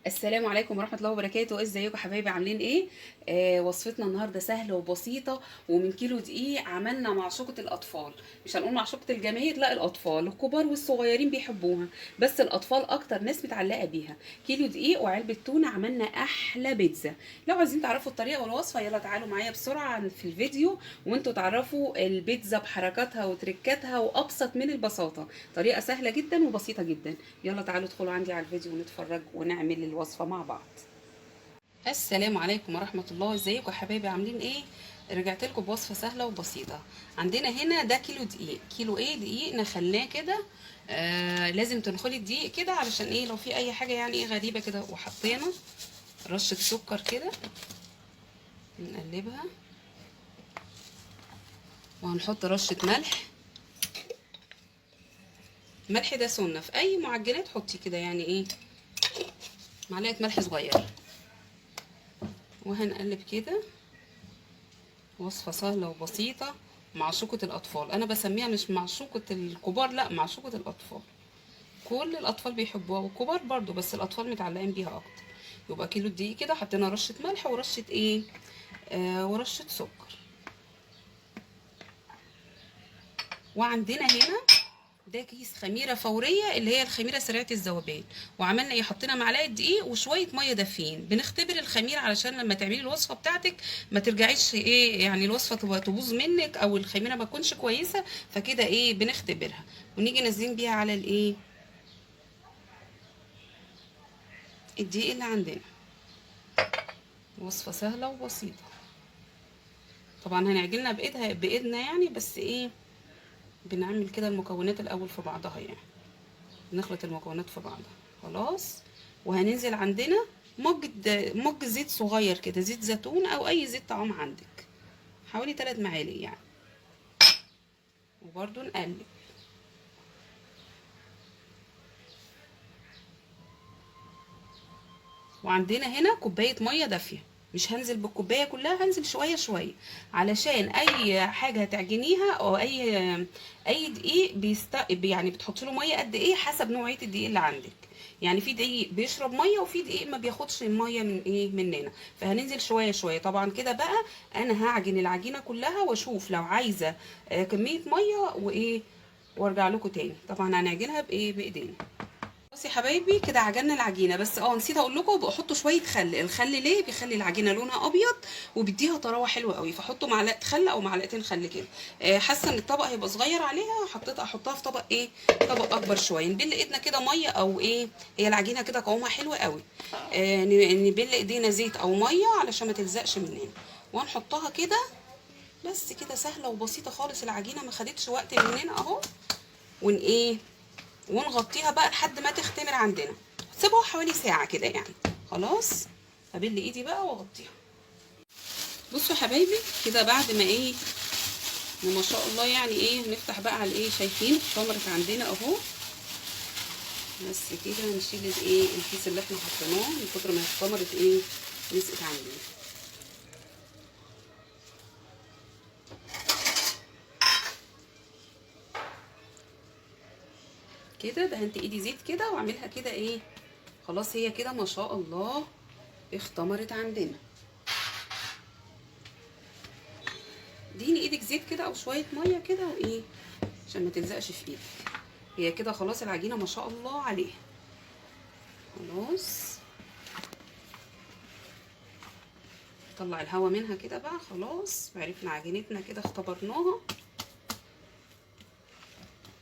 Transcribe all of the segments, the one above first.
السلام عليكم ورحمة الله وبركاته. ازيكم حبايبي؟ عاملين ايه؟ وصفتنا النهاردة سهلة وبسيطة، ومن كيلو دقيق عملنا معشوقة الأطفال. مش هنقول معشوقة الجماهير، لا، الأطفال الكبار والصغيرين بيحبوها، بس الأطفال أكتر ناس متعلقة بيها. كيلو دقيق وعلبة تونة عملنا أحلى بيتزا. لو عايزين تعرفوا الطريقة والوصفة يلا تعالوا معايا بسرعة في الفيديو وانتوا تعرفوا البيتزا بحركاتها وتركاتها وأبسط من البساطة. طريقة سهلة جدا وبسيطة جدا. يلا تعالوا ادخلوا عندي على الفيديو ونتفرج ونعمل الوصفة مع بعض. السلام عليكم ورحمة الله. ازيكم يا حبايبي؟ عاملين ايه؟ رجعت لكم بوصفة سهلة وبسيطة. عندنا هنا ده كيلو دقيق، كيلو ايه دقيق نخلناه كده. لازم تنخلي الدقيق كده علشان ايه، لو في اي حاجة يعني ايه غريبة كده. وحطينا رشة سكر كده نقلبها، وهنحط رشة ملح. الملح ده سنة في اي معجنات، حطي كده يعني ايه معلقة ملح صغيرة. وهنقلب كده. وصفة سهلة وبسيطة، معشوقة الأطفال. أنا بسميها مش معشوقة الكبار، لا، معشوقة الأطفال. كل الأطفال بيحبوها والكبار برضو، بس الأطفال متعلقين بيها أكتر. يبقى كيلو دقيق كده، حطينا رشة ملح ورشة إيه ورشة سكر. وعندنا هنا ده كيس خميرة فورية اللي هي الخميرة سريعة الذوبان. وعملنا ايه، حطينا معلقة دقيق وشوية مية دافيين. بنختبر الخميرة علشان لما تعملي الوصفة بتاعتك ما ترجعيش ايه يعني الوصفة تبقى تبوظ منك او الخميرة ما تكونش كويسة، فكده ايه بنختبرها. ونيجي نازلين بيها على الايه الدقيق اللي عندنا. وصفة سهلة وبسيطة. طبعا هنعجنها بايدنا يعني، بس ايه بنعمل كده المكونات الاول في بعضها، يعني نخلط المكونات في بعضها. خلاص. وهننزل عندنا مج زيت صغير كده، زيت زيتون او اي زيت طعام عندك، حوالي 3 معالق يعني. وبرده نقلب. وعندنا هنا كوباية مية دافيه، مش هنزل بالكوبايه كلها، هنزل شوية شوية علشان اي حاجة هتعجنيها او اي دقيق يعني بتحطي له مية قد ايه حسب نوعية الدقيق اللي عندك. يعني في دقيق بيشرب مية وفي دقيق ما بياخدش المية من ايه مننا، فهننزل شوية شوية. طبعا كده بقى انا هعجن العجينة كلها واشوف لو عايزه كمية مية وايه، وارجع لكم تاني. طبعا هنعجنها بايه، بايدينا. بصي يا حبايبي كده عجننا العجينة، بس نسيت اقول لكم بحطوا شوية خل. الخل ليه؟ بيخلي العجينة لونها ابيض وبيديها طراوه حلوة قوي، فحطوا معلقه خل او معلقتين خل كده. حاسه ان الطبق هيبقى صغير عليها، احطها في طبق ايه، طبق اكبر شوية. نبل ايدنا كده مية او ايه، هي العجينة كده قوامها حلو قوي. نبل ايدينا زيت او مية علشان ما تلزقش مننا، وهنحطها كده بس كده. سهلة وبسيطة خالص العجينة، ما خدتش وقت مننا اهو. ون ايه ونغطيها بقى لحد ما تختمر عندنا، سيبوها حوالي ساعة كده يعني. خلاص هبل ايدي بقى واغطيها. بصوا يا حبايبي كده بعد ما ايه ما شاء الله يعني ايه نفتح بقى على الايه، شايفين اختمرت عندنا اهو. بس كده نشيل الايه الكيس اللي احنا حطيناه من كتر ما اختمرت ايه لزقت عندنا. كده دهنت ايدي زيت كده واعملها كده ايه، خلاص هي كده ما شاء الله اختمرت عندنا. دهني ايدك زيت كده او شوية مية كده وايه عشان ما تلزقش في ايدك. هي كده خلاص العجينة ما شاء الله عليها. خلاص نطلع الهوا منها كده بقى. خلاص عرفنا عجينتنا كده، اختبرناها.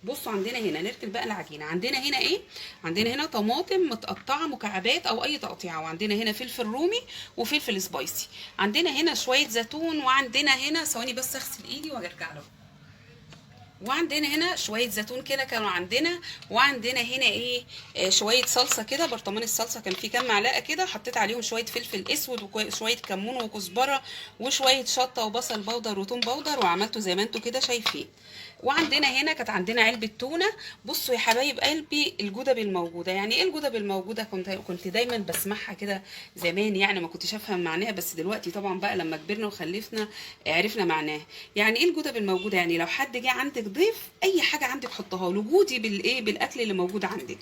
بصوا عندنا هنا نركب بقى العجينة. عندنا هنا ايه، عندنا هنا طماطم متقطعه مكعبات او اي تقطيعه، وعندنا هنا فلفل رومي وفلفل سبايسي، عندنا هنا شوية زيتون، وعندنا هنا ثواني بس اغسل ايدي وارجع لكم. وعندنا هنا شوية زيتون كده كانوا عندنا، وعندنا هنا ايه شوية صلصه كده، برطمان الصلصه كان فيه كام معلقه كده، حطيت عليهم شوية فلفل اسود وشوية كمون وكزبره وشوية شطه وبصل بودر وتوم بودر، وعملته زي ما انتوا كده شايفين. وعندنا هنا كانت عندنا علبة تونه. بصوا يا حبايب قلبي الجدب الموجودة، يعني ايه الجدب الموجودة؟ كنت دايما بسمعها كده زمان، يعني ما كنتش افهم معناها، بس دلوقتي طبعا بقى لما كبرنا وخلفنا عرفنا معناها. يعني ايه الجدب الموجودة؟ يعني لو حد جه عندك ضيف اي حاجة عندك حطها له، جودي بالايه، بالاكل اللي موجود عندك.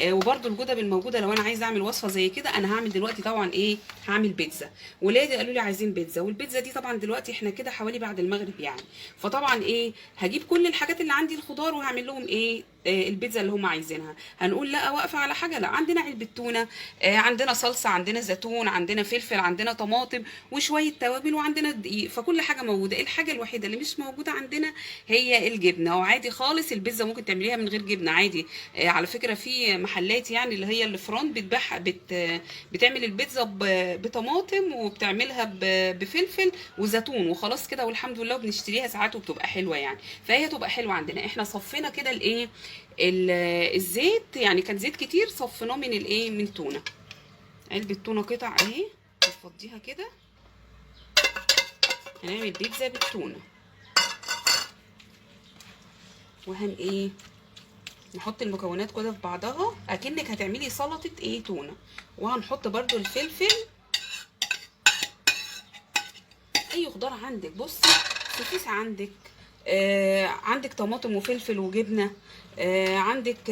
وبرده الجدب الموجودة لو انا عايزه اعمل وصفه زي كده، انا هعمل دلوقتي طبعا ايه، هعمل بيتزا. ولادي قالوا لي عايزين بيتزا، والبيتزا دي طبعا دلوقتي احنا كده حوالي بعد المغرب يعني، فطبعا ايه، هجيب كل الحاجات اللي عندي الخضار وهعمل لهم ايه، البيتزا اللي هم عايزينها. هنقول لا واقفة على حاجة، لا، عندنا علبة تونه، عندنا صلصه، عندنا زيتون، عندنا فلفل، عندنا طماطم وشوية توابل، وعندنا دقيق، فكل حاجة موجودة. الحاجة الوحيدة اللي مش موجودة عندنا هي الجبنة. وعادي خالص البيتزا ممكن تعمليها من غير جبنه عادي. على فكرة في محلات يعني اللي هي الفرن بتبيعها، بتعمل البيتزا بطماطم وبتعملها بفلفل وزيتون وخلاص كده، والحمد لله بنشتريها ساعات وبتبقى حلوة يعني. فهي تبقى حلوة عندنا. احنا صفينا كده الايه، الزيت، يعني كان زيت كتير صفيناه من الايه، من تونه، علبة تونه قطع اهي، نفضيها كده. هنعمل بيتزا بالتونه، وهن ايه، نحط المكونات كده في بعضها اكنك هتعملي سلطة ايه، تونه. وهنحط برده الفلفل، اي خضار عندك. بصي سوسيس عندك، عندك طماطم وفلفل وجبنه، عندك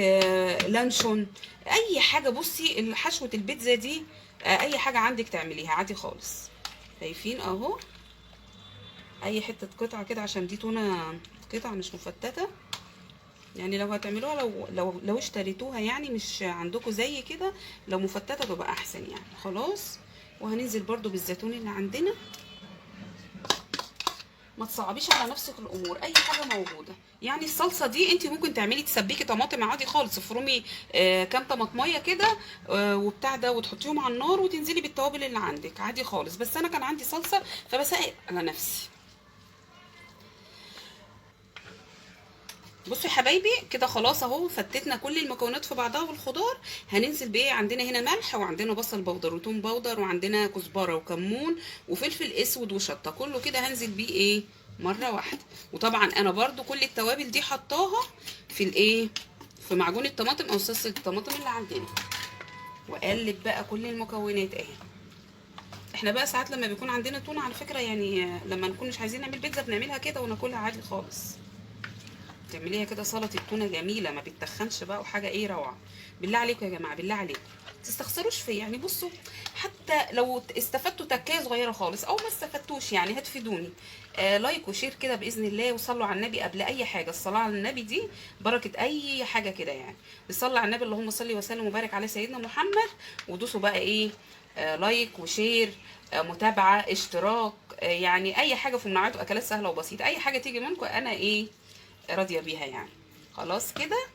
لانشون، اي حاجة. بصي حشوه البيتزا دي، اي حاجة عندك تعمليها عادي خالص. شايفين اهو، اي حتة قطعه كده، عشان دي تونه قطع مش مفتته يعني. لو هتعملوها، لو اشتريتوها يعني مش عندكم زي كده، لو مفتته تبقى احسن يعني. خلاص، وهننزل برده بالزيتون اللي عندنا. ما تصعبيش على نفسك الامور، اي حاجة موجودة يعني. الصلصه دي انت ممكن تعملي تسبكي طماطم عادي خالص، افرمي كام طماطميه كده، وبتاع ده، وتحطيهم على النار وتنزلي بالتوابل اللي عندك عادي خالص. بس انا كان عندي صلصه فبسقي على نفسي. بصوا يا حبايبي كده خلاص اهو، فتتنا كل المكونات في بعضها والخضار. هننزل بايه؟ عندنا هنا ملح، وعندنا بصل بودر وتوم بودر، وعندنا كزبره وكمون وفلفل اسود وشطه، كله كده هنزل بيه ايه، مرة واحدة. وطبعا انا برضو كل التوابل دي حطاها في الايه، في معجون الطماطم او صلصه الطماطم اللي عندنا. واقلب بقى كل المكونات اهي. احنا بقى ساعات لما بيكون عندنا تونه على فكرة يعني، لما نكون مش عايزين نعمل بيتزا بنعملها كده وناكلها عادي خالص. تعمليها كده سلطة التونه جميلة، ما بتتخنش بقى، وحاجه ايه روعه. بالله عليكم يا جماعة، بالله عليكم ما تستخسروش فيا يعني. بصوا حتى لو استفدتوا تكايه صغيرة خالص او ما استفدتوش يعني هتفيدوني. like و share كده باذن الله، وصلوا على النبي قبل اي حاجة. الصلاة على النبي دي بركة اي حاجة كده يعني. نصلي على النبي، اللهم صل وسلم وبارك على سيدنا محمد. ودوسوا بقى ايه، like و share، متابعه، اشتراك، يعني اي حاجة في منوعات واكلات سهلة وبسيطة. اي حاجة تيجي منكم انا ايه راضية بيها يعني. خلاص كده.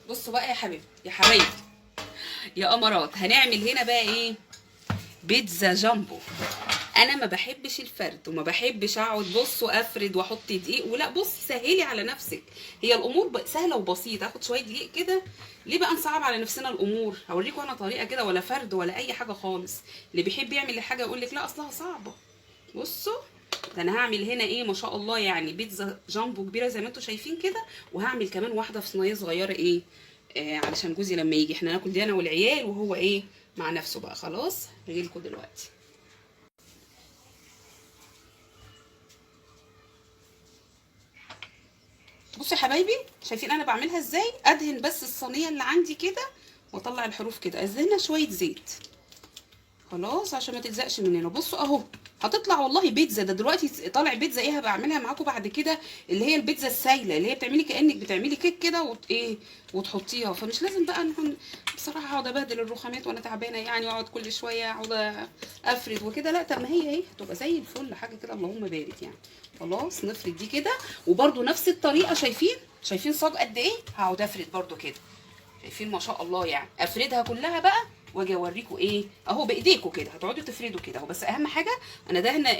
بصوا بقى يا حبيبتي، يا حبايبي، يا قمرات، هنعمل هنا بقى ايه، بيتزا جامبو. انا ما بحبش الفرد وما بحبش اقعد بصوا افرد واحط دقيق ولا. بصي سهلي على نفسك، هي الامور سهلة وبسيطة. اخد شوية دقيق كده، ليه بقى نصعب على نفسنا الامور؟ هوريكم انا طريقه كده، ولا فرد ولا اي حاجة خالص. اللي بيحب يعمل الحاجة يقول لك لا اصلها صعبة. بصوا ده انا هعمل هنا ايه ما شاء الله يعني، بيتزا جامبو كبيرة زي ما انتم شايفين كده، وهعمل كمان واحدة في صينية صغيرة ايه، علشان جوزي لما يجي احنا ناكل دي انا والعيال، وهو ايه مع نفسه بقى. خلاص هجيلكوا دلوقتي. بصوا يا حبايبي، شايفين انا بعملها ازاي؟ ادهن بس الصينية اللي عندي كده واطلع الحروف كده، ادهنها شوية زيت خلاص عشان ما تلزقش مننا. بصوا اهو هتطلع والله بيتزا. ده دلوقتي طالع بيتزا ايه، هبقى اعملها معاكم بعد كده، اللي هي البيتزا السايله اللي هي بتعملي كانك بتعملي كيك كده ايه وتحطيها. فمش لازم بقى نكون بصراحة اقعد ابهدل الرخامات وانا تعبانة يعني، واقعد كل شوية اقعد افرد وكده. لا طب ما هي اهي هتبقى زي الفل، حاجة كده اللهم بارك يعني. خلاص نفرد دي كده، وبرده نفس الطريقة. شايفين صاج قد ايه، هقعد افرد برده كده. شايفين ما شاء الله يعني، افردها كلها بقى واجي اوريكم ايه اهو بايديكم كده، هتقعدوا تفردوا كده اهو. بس اهم حاجة انا دهنه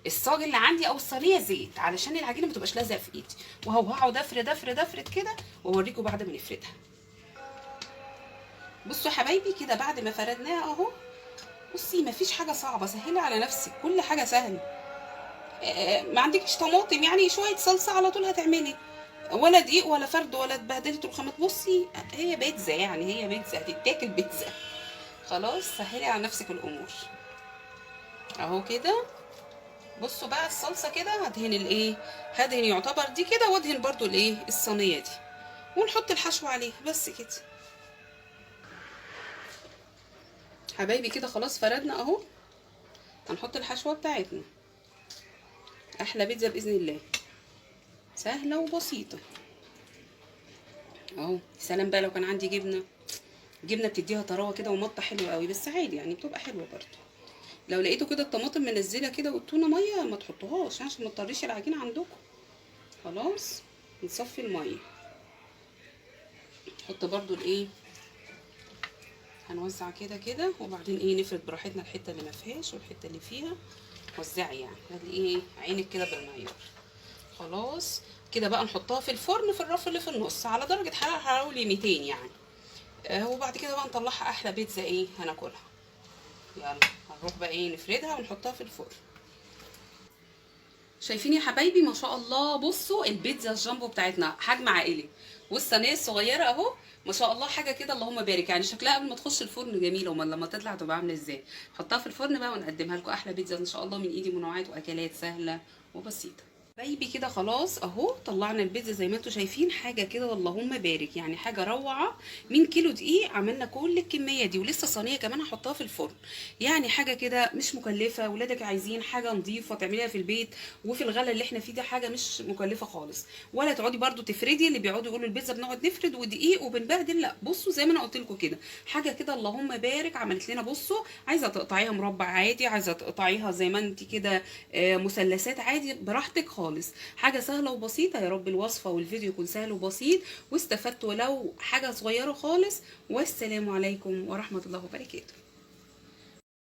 الصاج اللي عندي او الصينية زيت علشان العجينة ما تبقاش لازقه في ايدي. وهو هقعد افرد افرد افرد كده واوريكم بعد ما نفردها. بصوا يا حبايبي كده بعد ما فردناها اهو، بصي مفيش حاجة صعبة، سهلي على نفسك، كل حاجة سهلة. ما عندكش طماطم يعني شوية صلصه على طول هتعملي، ولا دقيق ولا فرد ولا اتبهدلت الخامات. بصي هي بيتزا يعني، هي بيتزا هتتاكل بيتزا. خلاص سهلي على نفسك الامور اهو كده. بصوا بقى الصلصه كده هدهن الايه، هدهن يعتبر دي كده، وادهن برضو الايه الصينية دي، ونحط الحشو عليها بس كده حبايبي. كده خلاص فردنا اهو، هنحط الحشوه بتاعتنا. احلى بيتزا باذن الله، سهلة وبسيطة اهو. سلام بقى لو كان عندي جبنه، جبنه بتديها طراوه كده ومطه حلوة قوي، بس عادي يعني بتبقى حلوة برضو. لو لقيتوا كده الطماطم منزله كده والتونه مية ما تحطوهاش عشان ما تطريش العجينة عندكم. خلاص نصفي المية، نحط برضو الايه، هنوزع كده كده، وبعدين ايه نفرد براحتنا الحتة اللي ما فيهاش والحتة اللي فيها، وزعي يعني هتلاقي ايه عينك كده بالمعيار. خلاص كده بقى نحطها في الفرن في الرف اللي في النص على درجه حرارة حوالي 200 يعني. وبعد كده بقى نطلعها احلى بيتزا ايه هناكلها. يلا هنروح بقى ايه نفردها ونحطها في الفرن. شايفين يا حبايبي ما شاء الله، بصوا البيتزا الجامبو بتاعتنا حجم عائلي، والصينيه الصغيرة اهو ما شاء الله، حاجة كده اللهم بارك يعني، شكلها قبل ما تخش الفرن جميلة، امال لما تطلع تبقى عامله ازاي. حطها في الفرن بقى ونقدمها لكم احلى بيتزا ان شاء الله من ايدي، منوعات واكلات سهلة وبسيطة. حبايبي كده خلاص اهو طلعنا البيتزا زي ما انتم شايفين، حاجة كده اللهم بارك يعني، حاجة روعه. من كيلو دقيق عملنا كل الكمية دي، ولسه صينية كمان هحطها في الفرن، يعني حاجة كده مش مكلفة. ولادك عايزين حاجة نظيفة تعمليها في البيت، وفي الغلا اللي احنا فيه ده حاجة مش مكلفة خالص. ولا تقعدي برده تفردي، اللي بيقعدوا يقولوا البيتزا بنقعد نفرد ودقيق وبنبهدل، لا بصوا زي ما انا قلت لكم كده، حاجة كده اللهم بارك عملت لنا. بصوا عايزه تقطعيها مربع عادي، عايزه تقطعيها زي ما انت كده مثلثات عادي، براحتك خالص، حاجة سهلة وبسيطة. يا رب الوصفة والفيديو يكون سهل وبسيط واستفدتوا لو حاجة صغيرة خالص. والسلام عليكم ورحمة الله وبركاته.